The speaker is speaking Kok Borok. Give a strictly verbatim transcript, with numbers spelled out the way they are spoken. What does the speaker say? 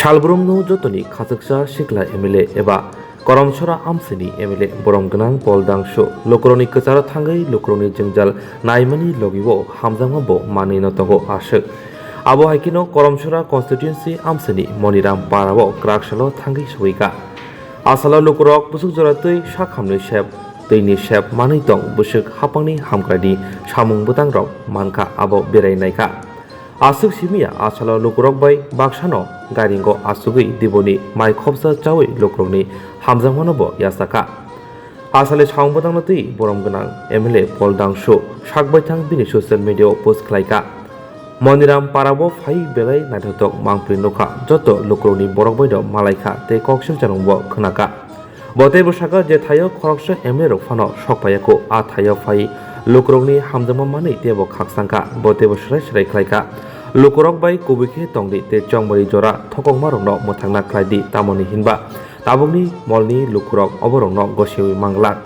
Salbrumno jotoni khachuksa sikla M L A eba Koromsora amsini M L A borom gwnang Paul Dangsu lukurokni kwcharo thangwi lukurokni jwngjal naimani logiwo hamjakma bo manwino tongo aswk. Abo hai kheno Koromsora constituency amsini Moniram parao kwraksalo thangwi sogwikha. Asalo lukurok bwswk jora twi sakhamni sep, twini sep manwi tong bwswk haphangni hamkraini samung bwtangrok mankha abo berai naikha. Aswk simiya asalo lukurok bai baksano gairingo achugwi diboni mai khopsa chawi lukurokni hamjakmano bo yachakha. Asali samung bwtangno twi borom gwnang M L A Paul Dangsu sak baithang bini social media-o post khlaikha. Moniram parao phai belai naithothok mangpli nukha, joto lukurokni borok baino malaikha tei kok silchanungbo khwnakha. Bo teibo sakha je thaio khoroksa M L A rok phano sok phaiyaku, a thaio phai lukurokni hamjakma manwi teibo khakchangkha, bo teibo swrai swrai khlaikha. Lukurok bai kubui khe tongdi tei chongmari jora thokokmarokno mwthangna khlaidi, tamoni hinba tabukni molni lukurok oborokno gosiwi manglak.